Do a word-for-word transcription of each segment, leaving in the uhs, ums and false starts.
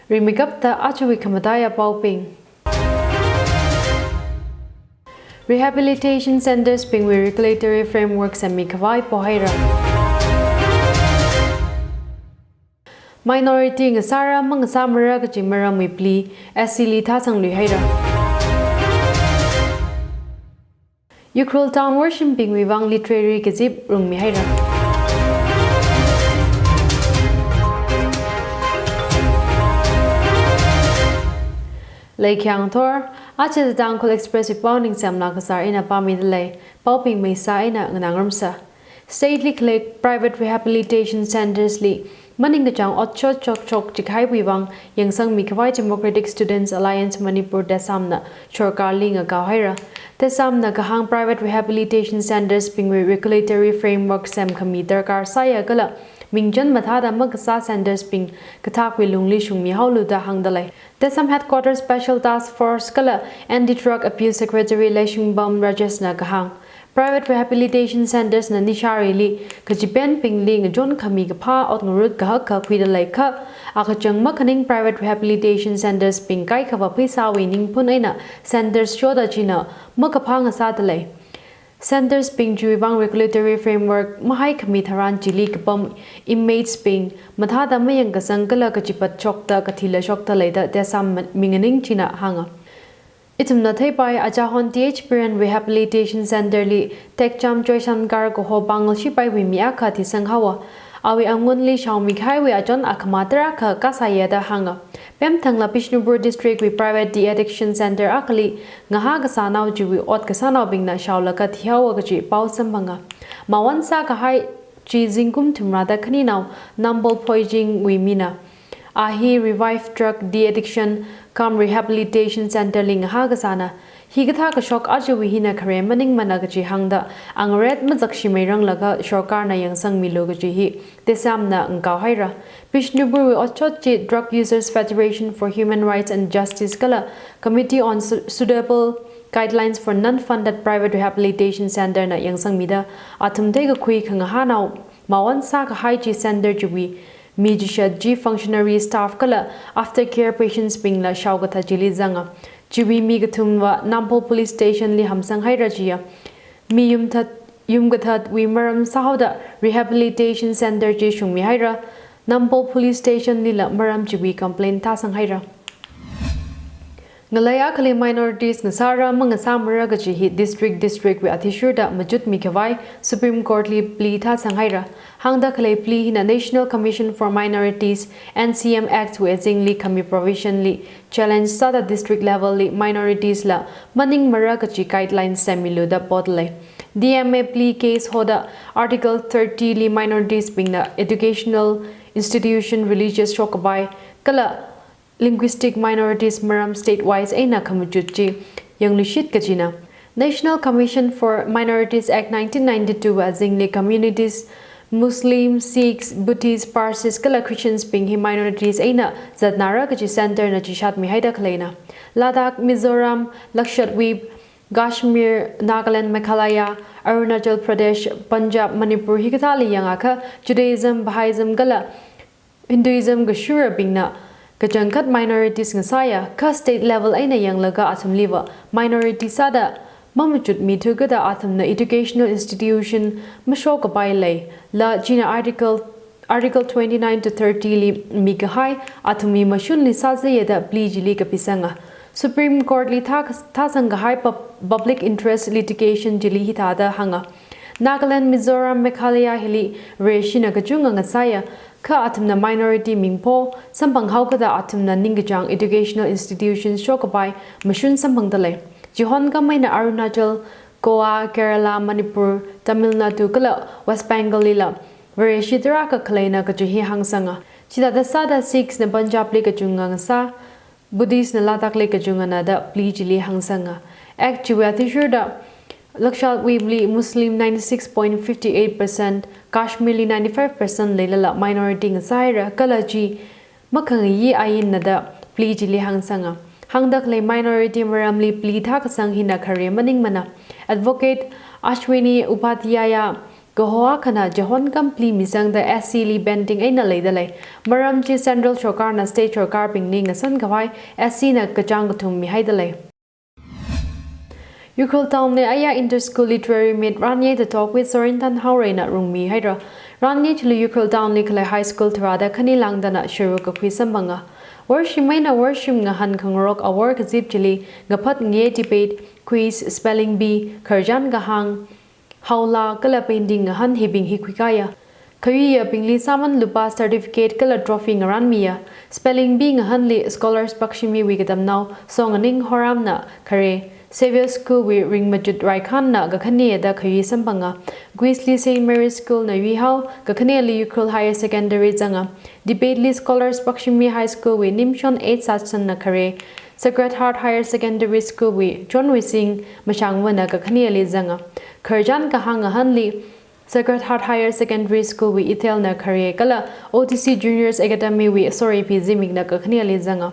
Rimeikapta ajawui khamataiya paobing. Rehabilitation centres bingwui regulatory framework semmi khavai pohaira. Minority ngasāra mangasāmara kaji maramwui pli S C li thāsangluihaira. Ukhrul Town worshimbingwui vang literary kazip rungmihaira. Leikhyang thor, aja Tangkhul Express wui pao ningsemla kasar eina pāmidalei, paobing maisa eina nganāngarumsa. State li khalei private rehabilitation centres li maningkachāng otshot chokchok chikahaiwui vang yangsangmi khavai Democratic Students Alliance Manipur TESAM na sorkarli ngakaohaira. TESAM na kahāng private rehabilitation centres bingwui regulatory framework semkhami darkar sāya kala mingchan mathāda makasā centres bing kathakwui lungli shungmihaolu da hāngdalei. TESAM Headquarters Special Task Force kala Anti-Drug Abuse Secretary Leishingpam Rajesh na kahāng, private rehabilitation centres na nisharili kachipenbingli ngachonkhami kaphā ot ngarut kahaka khuidalei kha, akachang makhaning private rehabilitation centres bing kaikhava pheisāwui ningphun eina centres shoda china makaphā ngasādalei. Centres bing chiwui vang regulatory framework mahaikhami tharan chili kapam inmates bing mathāda mayangkasang kala kachipat shokta kathila shokdalei da TESAM minganing china hānga. Ithumna theipai, Ajahon T H Biren Rehabilitation Centre li Tekcham Joysankar kaho Pangal shipaiwui mi akha thisanghaowa. Awui angunli shaomi kahaiwui achon akhama tarākha kasāya da hānga. Pemthangla Bishnupur District wui private de-addiction centre akhali ngahā kasānao chiwui ot kasānaobingna shaolaga thihaowa kaji pao samphanga. Mawon sākahai chi zingkum thumrada khaninao Nambol Phoijing wui mina. A hi Revive Drug De-addiction cum Rehabilitation Centre li ngahā kasāna. Hikathā kashok ajawui hina khare maningmana kaji hāngda angaret mazakshimei ranglaga sorkarna yangsangmilu kaji hi TESAM na ngakaohaira. Bishnupur wui otshot chi Drug Users Federation for Human Rights and Justice kala Committee on Su-, Suitable Guidelines for Non-Funded Private Rehabilitation Centre na yangsangmida athum theikakhui khangahānao mawon sākahai chi centre chiwui mi chishat chi functionary staff kala aftercare patients bingla shaokathat chili zanga. Chiwui mi kathumva Nambol Police Station li hamsanghaira jiya. Mi yumthat, yumkathatwui maram sāhaoda rehabilitation centre chi shungmihaira. Nambol Police Station lila maram chiwui complaint thāsanghaira. Ngalei akhali minorities ngasāra mangasāmara kaji hi district district wui athishurda machutmi khavai Supreme Court li pli thāsanghaira. Hāngda khalei pli hina National Commission for Minorities, N C M Act wui azingli khami provision li challenge sāda district level li minorities la maningmara kaji guidelines semmilu da podalei. D M A pli case hoda Article thirty li minorities bingna educational institution, religious shokkapai kala linguistic minorities maram state wise eina khamachut chi yangluishit kajina. National Commission for Minorities Act nineteen ninety-two azingli communities Muslim, Sikhs, Buddhists, Parsis kala Christians bing hi minorities eina zatnara kaji centre na chishatmihaida khaleina. Ladakh, Mizoram, Lakshadweep, Kashmir, Nagaland, Meghalaya, Arunachal Pradesh, Punjab, Manipur hikathāli yangakha Judaism, Baha'ism kala Hinduism kashurabingna kachangkhat minorities ngasāya, kha state level eina yanglaga athumliva minority sāda mamachutmi thukada athumna educational institution mashokkapai leila china Article, Article twenty-nine to thirty li mikahai athumwui mashunli sāzaya da pli chili kapisanga. Supreme Court li thā, thāsangkahai pub-, public interest litigation chili hithāda hānga. Nagaland, Mizoram, Meghalaya hili Vareshina kachunga ngasāya, kha athumna minority mingpho samphanghaokada athumna ningkachāng educational institutions shokkapai mashun samphangdalei. Chihon kameina Arunachal, Goa, Kerala, Manipur, Tamil Nadu kala West Bengal lila Vareshi tarākha khaleina kaji hi hāngsanga. Chithāda sāda Sikhs na Punjab li kachunga ngasā, Buddhist na Ladakh li kachungana da pli chili hāngsanga. Act chiwui athishurda Lakshadweep li Muslim ninety-six point fifty-eight percent, Kashmir li ninety-five percent leilala minority ngasāhaira kala chi makhangayi ainna da pli chili hāngsanga. Hāngda khalei minority maramli pli thākasang hina khare maningmana. Advocate Ashwini Upadhyaya Kaho akhana chihon kampli misangda S C li pending eina leidalei. Maram chi Central Sorkarna State Sorkarbingli ngasan khavai S C na kachāng kathum mihaidalei. Ukhrul Town li aya Inter-School Literary Meet ranye da Talk with Sorin Thanhaoreina rungmihaira. Ranye chili Ukhrul Town li khalei high school tharāda khani langdana sharuk kakhui samphanga. Worshim eina worshim ngahān khangarok awor kazip chili ngaphat ngaye debate, quiz, spelling bee, khararchan kahāng, haola kala painting ngahān hibing hi khuikaya. Khayuiyabingli sāman lupa certificate kala trophy ngaranmiya. Spelling bee ngahānli Scholars Pakshimiwui katamnao Songaning Horamna khare. Xavier School wui Ringmachut Raikhanna kakhaneda khayui samphanga. Quiz li Saint Mary's School na yuihao, kakhaneli Ukhrul Higher Secondary zanga. Debate li Scholars Pakshimi High School wui Nimshon H Satsanna khare. Sacred Heart Higher Secondary School wui Chonwising Mashangvana kakhaneli zanga. Khararchan kahāng ngahānli Sacred Heart Higher Secondary School wui Ithelna khare kala O T C Juniors Academy wui Soreipi Zimikna kakhaneli zanga.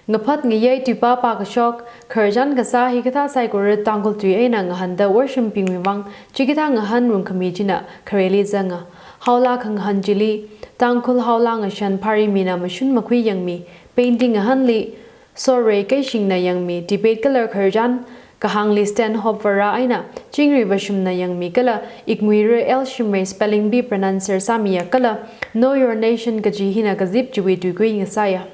Ngaphat ngayei tuipa pākashok, khararchan kasā hikathā saikora Tangkhul tui eina ngahānda worshimbingwui vang chikathā ngahān rungkhami china khareli zanga. Haola khangahān chili Tangkhul haola ngashan pharimina mashun makhui yangmi, painting ngahānli Sorei Keishingna yangmi, debate kala khararchan kahāngli Stanhope Vara eina Chingri Vashumna yangmi kala Ikmuira L Shimrei spelling bee pronouncer sāmiya kala Know Your Nation kaji hina kazip chiwui tuikui ngasāya.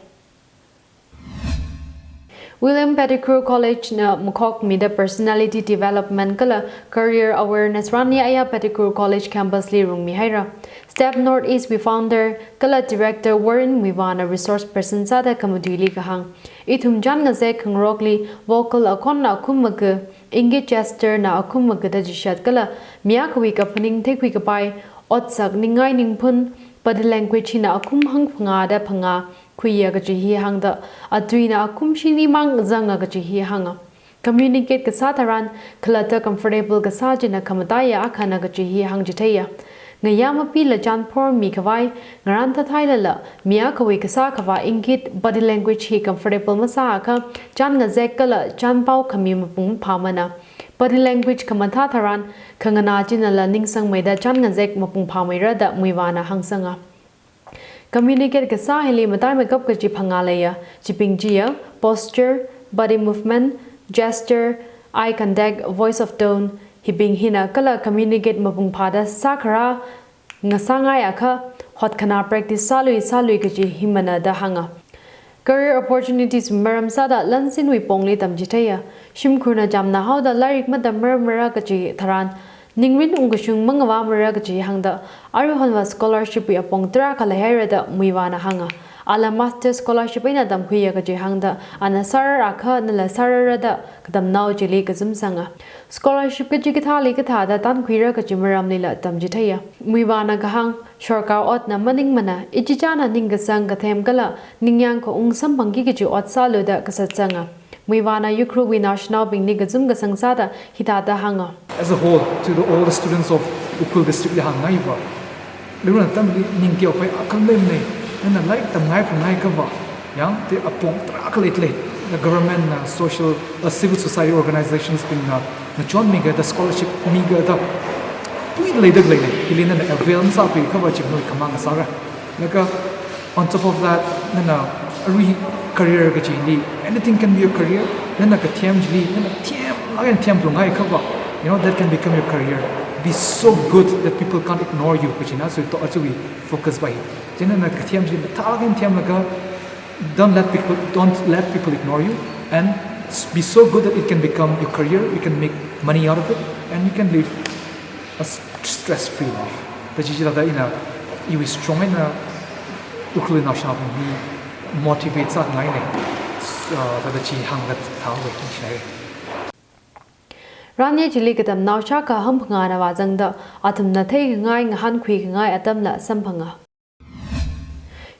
William Pettigrew College na makhokmida personality development kala career awareness ranye aya Pettigrew College campus li rungmihaira. Step Northeast wui founder kala director Warren Muivahna resource person sāda khamatuili kahāng. Ithum chān ngazek khangarokli vocal akhonna akhum maka, ingit gesture na akhum maka da chishat kala mi akhawui kaphaning theikhui kapai, otsak ningai ningphun, body language hina akhum hangphangāda phangā khuiya kaji hi hāngda, atuina akhum shinimang zanga kaji hi hānga. Communicate kasā tharan khalatta comfortable kasā china khamataiya akhana kaji hi hāngchitheiya. Ngayā mapila chān phormi khavai, ngarān thathailala, mi akhawui kasā khavā ingit body language hi comfortable masāakha, chān ngazek kala chān pao khami mapung phāmana. Body language khamathā tharan, khanganā chinala ningsangmeida chān ngazek mapung phāmeira da Muivahna hāngsanga. Communicate kasā hili matai makap kaji phangā leiya, chibing chiya, posture, body movement, gesture, eye contact, voice of tone, hibing hina kala communicate mapung phāda sākharā ngasāngaiakha, hotkhanā practice sālui sālui kaji himana da hānga. Career opportunities maram sāda lansinwui pongli tamchitheiya, shimkhurna chamna haoda lairik matamrar mara kaji tharan, ningrin ungkashung mangavā mara kaji hāngda, aruihonva scholarship wui apong tarākha leihaira da Muivahna hānga. Ala master scholarship eina tamkhuiya kaji hāngda, ana sārarakha nala sārara da katamnao chili kazumsanga. Scholarship kachikathāli kathāda tankhuira kaji maramlila tamchitheiya. Muivahna kahāng, sorkar otna maningmana, ichichāna ningkasang kathem kala ningyāng kaung samphangki kaji ot sālu da kasatsanga. Muivahna Ukhrulwui naoshinaobingli kazum kasang sāda hithāda hānga. As a whole, to the, all the students of Ukhrul District li hāngngaiva, leirun atamli ningteo pai akal leimana, nana lairik tamngai phungngai kava, yang te apong tarākha leilei, the government na, social, uh, civil society organizations bingna, ngachonmiga da scholarship miga da, pui leida leilei, hili nana avail masāpai kava chimnoi khamang sāra. Laga, on top of that, nana arui career kajili, anything can be a career. Nana kathem chili, nana themlāk eina themlungngai kava, you know, that can become your career. Be so good that people can't ignore you, kajina, so to achieve focus pai. Chieina nana kathem chili mathālāk eina themlaga, don't let people, don't let people ignore you, and s-, be so good that it can become your career, you can make money out of it, and you can live a s-, stress-free life. Da chi chithāda ina iwui strong eina Ukhrul naoshinabingli motivate sāngaina. Uh, thāda chi hāngda thāwui ningshai. Ranye chili katamnao shākha hangphangāna vāzangda, athumna theikhangai ngahānkhui khangai atamla samphanga.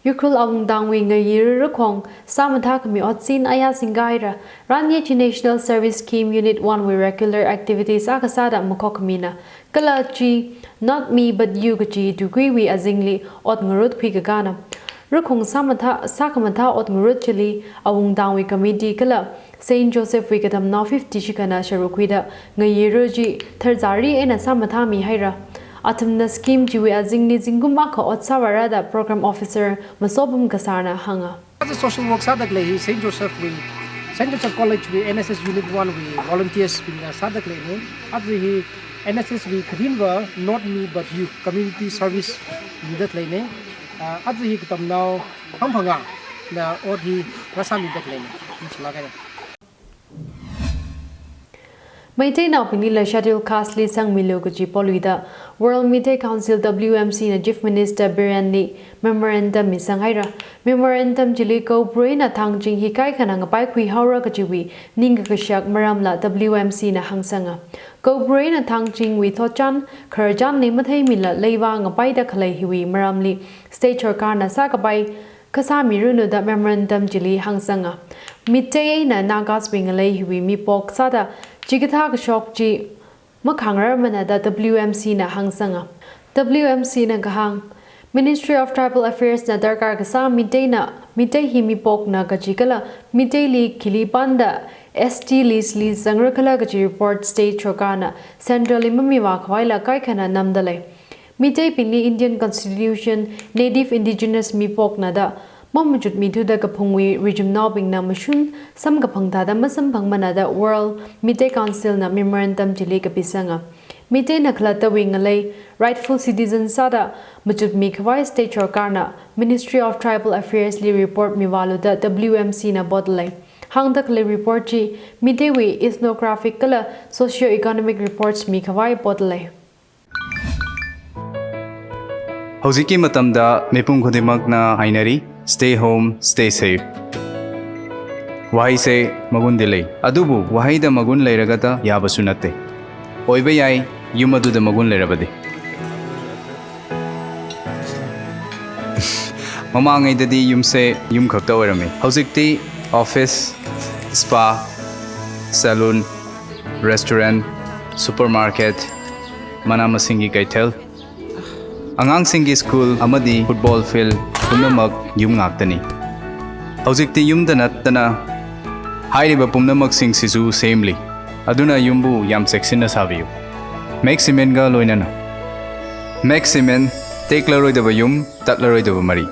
Ukhrul Awungtangwui ngayira rakhong sāmathā khami otsin aya singkahaira. Ranye chi National Service Scheme Unit one wui regular activities akha sāda makhok khamina. Kala chi Not Me But You kachi tuikuiwui azingli ot ngarut khuikakana. Rakhong sāmathā, sākhamathā ot ngarut chili Awungtangwui committee kala Saint Joseph wui katamnao fifty shikhana sharuk khuida ngayira chi tharzari eina sāmathāmihaira. Athumna scheme chiwui azingli zingkum akha ot sāvāra da program officer Masopam Kasarna hānga. Aja social work sādakhalei hi Saint Joseph wui, Saint Joseph College wui N S S Unit one wui volunteers bingna sādakhaleina. Aja hi N S S wui kharinva Not Me But You community service midakhaleina. Ah, aja hi katamnao hangphangāna ot hi rāsāmidakhaleina. Inchilagana. Meiteinaobinglila Scheduled Caste li sangmilu kaji poluida World Meitei Council W M C na Chief Minister Birenli memorandum misanghaira. Memorandum chili Koubru eina Thangjing hi kaikhana ngapaikhui haora kajiwui ningkakashak maramla W M C na hāngsanga. Koubru eina Thangjingwui thotchan khararchanli matheimila leivā ngapaidakhalei hiwui maramli state sorkarna sākapai kasā miranu da memorandum chili hāngsanga. Meitei eina Nagaswui ngalei hiwui mipok sāda chikathā kashok chi makhangrarmana da W M C na hāngsanga. W M C na kahāng, Ministry of Tribal Affairs na darkar kasā Meiteina, Meitei hi mipokna kaji kala Meiteili khili panda S T list li zangrakhala kaji report state sorkarna central li mamivākhavaila kaikhana namdalei. Meiteibingli Indian Constitution, Native Indigenous mipokna da mamachutmithuda kaphungwui rijimnaobingna mashun samkaphang thāda masamphangmana da World Meitei Council na memorandum chili kapisanga. Meiteina khalattawui ngalei rightful citizen sāda machutmikhavai state sorkarna Ministry of Tribal Affairs li report mivālu da W M C na podalei. Hāngdakhalei report chi Meiteiwui ethnographic kala socio-economic reports mikhavai podalei. ꯍꯧꯖꯤꯛꯀꯤ ꯃꯇꯝꯗ ꯃꯤꯄꯨꯝ ꯈꯨꯗꯤꯡꯃꯛꯅ ꯍꯥꯏꯅꯔꯤ, "Stay home, stay safe." ꯋꯥꯍꯩꯁꯦ ꯃꯒꯨꯟꯗꯤ ꯂꯩ, ꯑꯗꯨꯕꯨ ꯋꯥꯍꯩꯗ ꯃꯒꯨꯟ ꯂꯩꯔꯒꯇ ꯌꯥꯕꯁꯨ ꯅꯠꯇꯦ꯫ ꯑꯣꯏꯕ ꯌꯥꯏ, ꯌꯨꯝ ꯑꯗꯨꯗ ꯃꯒꯨꯟ ꯂꯩꯔꯕꯗꯤ꯫ ꯃꯃꯥꯡꯉꯩꯗꯗꯤ ꯌꯨꯝꯁꯦ ꯌꯨꯝ ꯈꯛꯇ ꯑꯣꯏꯔꯝꯃꯤ꯫ ꯍꯧꯖꯤꯛꯇꯤ office, spa, salon, restaurant, supermarket, ꯃꯅꯥ ꯃꯁꯤꯡꯒꯤ ꯀꯩꯊꯦꯜ, ꯑꯉꯥꯡꯁꯤꯡꯒꯤ school ꯑꯃꯗꯤ football field ꯄꯨꯝꯅꯃꯛ ꯌꯨꯝ ꯉꯥꯛꯇꯅꯤ꯫ ꯍꯧꯖꯤꯛꯇꯤ ꯌꯨꯝꯗ ꯅꯠꯇꯅ ꯍꯥꯏꯔꯤꯕ ꯄꯨꯝꯅꯃꯛꯁꯤꯡꯁꯤꯁꯨ ꯁꯦꯝꯂꯤ꯫ ꯑꯗꯨꯅ ꯌꯨꯝꯕꯨ ꯌꯥꯝ ꯆꯦꯛꯁꯤꯟꯅ ꯁꯥꯕꯤꯌꯨ꯫ Max Cementꯒ ꯂꯣꯏꯅꯅ꯫ Max Cement, ꯇꯦꯛꯂꯔꯣꯏꯗꯕ ꯌꯨꯝ, ꯇꯠꯂꯔꯣꯏꯗꯕ ꯃꯔꯤ꯫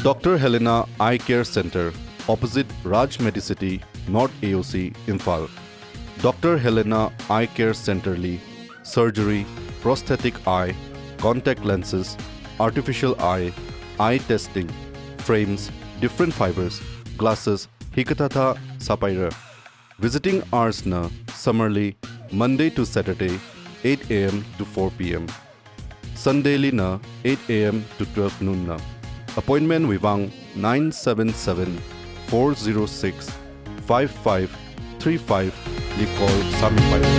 Doctor Helena Eye Care Center, opposite Raj Medicity, North A O C, Imphal. Doctor Helena Eye Care Center li surgery, prosthetic eye, contact lenses, artificial eye, eye testing, frames, different fibers, glasses, hikathāthā sāpaira. Visiting hours na summer li Monday to Saturday, eight A M to four P M. Sunday li na eight A M to twelve noon na. Appointment wui vang nine seven seven, four zero six, five five three five li call sāmipaira.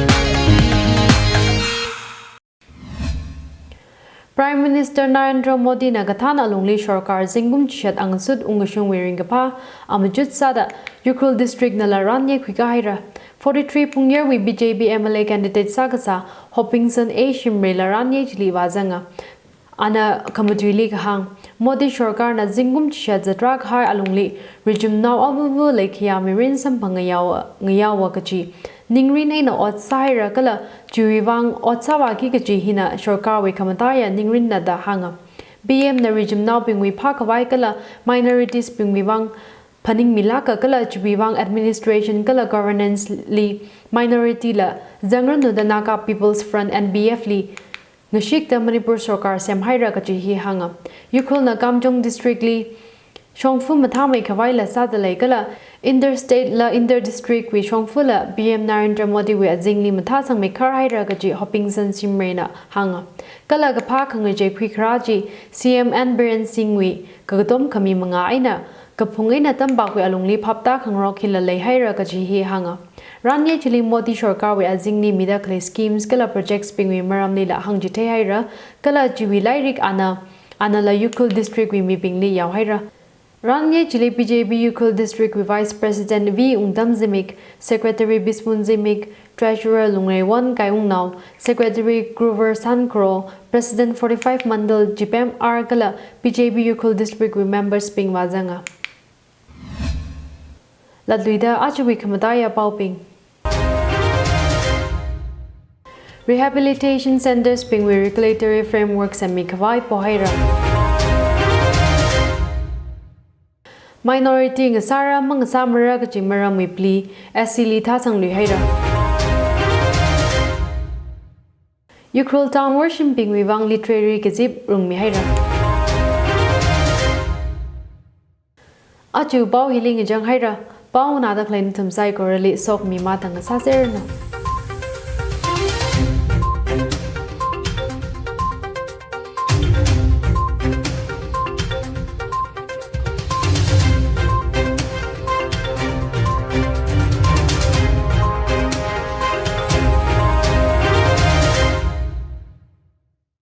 Prime Minister Narendra Modi na kathāna alungli sorkar zingkum chishat angasut ungkashungwui ringkaphā amachut sāda Ukhrul District nala ranye khuikā haira. Forty-three Pungyarwui B J P M L A candidate sākasā Hopingson A Shimray la ranye chili vāzanga. Ana khamatuili kahāng, Modi sorkarna zingkum chishat zatrā kahai alungli rijimnao avuvu leikhayā mirin samphang ngayaowa, ngayaowa kaji ningrin eina ot sāhaira kala chiwui vang ot sāvāki kaji hina sorkarwui khamataiya ningrinna da hānga. P M na rijimnaobingwui phākhavai kala minorities bingwui vang phaningmilāka kala chiwui vang administration kala governance li minority la zangranu da Naga People's Front, N P F li ngashikta Manipur sorkar semhaira kaji hi hānga. Ukhrulna Kamjong District li shongfa mathāmeikhavaila sādalei kala interstate la inter-district wui shongfala P M Narendra Modi wui azingli mathāsangmeikhar haira kaji Hopingson Shimray na hānga. Kala kaphā khangachei khuikharā chi C M N Biren Singh wui kakatom khami manga eina kaphung eina tampakwui alungli phaptā khangarok hila leihaira kaji hi hānga. Ranye chili Modi sorkarwui azingli midakhalei schemes kala projects bingwui maramlila hāngchithei haira, kala chiwui lairik ana, anala Ukhrul District wui mibingli yaohaira. Ranye chili B J P Ukhrul District wui Vice President V Wungtam Zimik, Secretary Bismun Zimik, Treasurer Lungreiwon Kaiwungnao, Secretary Grover Sankro, President forty-five Mandal Jipem R kala B J P Ukhrul District wui members bing vāzanga. Latluida ajawui khamataiya paobing. Rehabilitation centres bingwui regulatory framework semmikhavai pohaira. Minority ngasāra mangasāmara kaji maramwui pli S C li thāsangluihaira. Ukhrul Town Worshim bingwui vang literary kazip rungmihaira. Aja pao hili ngachanghaira, pao nganāda khalei nathum saikorali sokmi matang ngasāseranu.